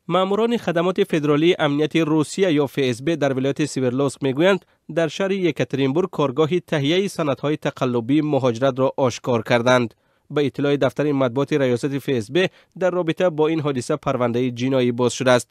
Маъмурони хадамоти федералии амнияти Русия ё ФСБ дар вилояти Свердловск мегӯянд, дар шаҳри Екатеринбург коргоҳи таҳияи санадҳои тақаллубии муҳоҷиратро ошкор карданд. Ба иттилои дафтари матбуоти раёсати ФСБ, дар робита бо ин ҳодиса парвандаи ҷиноӣ боз шудааст.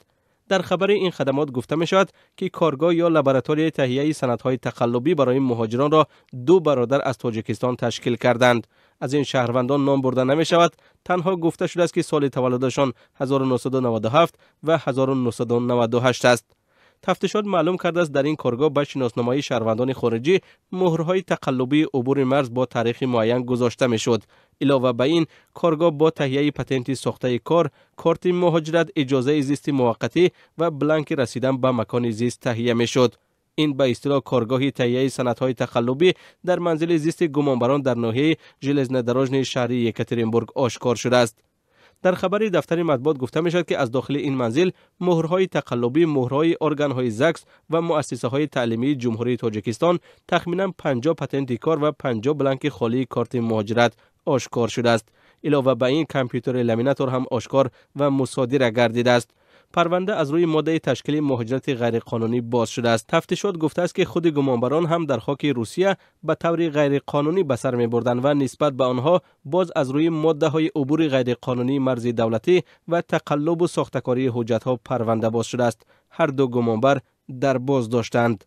Дар хабари ин хадамот гуфта мешавад, ки коргоҳ ё лабораторияи таҳияи санадҳои тақаллубӣ барои муҳоҷиронро ду бародар аз Тоҷикистон ташкил карданд. Аз ин шаҳрвандон ном бурда намешавад, танҳо гуфта шудааст, ки соли таваллудашон 1997 ва 1998 аст. Тафтишот маълум кардааст, дар ин коргоҳ ба шиносномаи шаҳрвандони хориҷӣ муҳрҳои тақаллубии убури марз бо таърихи муайян гузошта мешуд. Илова ба ин, коргоҳ бо таҳияи патенти сохтаи кор, корти муҳоҷират, иҷозаи зисти муваққатӣ ва бланки расидан ба макони зист таҳия мешуд. Ин ба истилоҳ коргоҳи таҳияи санадҳои тақаллубӣ дар манзили зисти гумонбарон дар ноҳияи Железнодорожный шаҳри Екатеринбург ошкор шудааст. Дар хабари дафтари матбуот гуфта мешавад, ки аз дохили ин манзил муҳрҳои тақаллубӣ, муҳрҳои органҳои ЗАГС ва муассисаҳои таълимии Ҷумҳурии Тоҷикистон, тахминан 50 патенти кор ва 50 бланки холии корти муҳоҷират ошкор шудааст. Илова ба ин, компютери ламинатор ҳам ошкор ва мусодира гардидааст. Парванда аз рӯи моддаи ташкили муҳоҷирати ғайриқонунӣ боз шудааст. Тафтишот гуфтааст, ки худи гумонбарон ҳам дар хоки Русия ба таври ғайриқонунӣ ба сар мебурданд ва нисбат ба онҳо боз аз рӯи моддаҳои убури ғайриқонунии марзи давлатӣ ва тақаллубу сохтакории ҳуҷҷатҳо парванда боз шудааст. Ҳар ду гумонбар дар боздоштанд.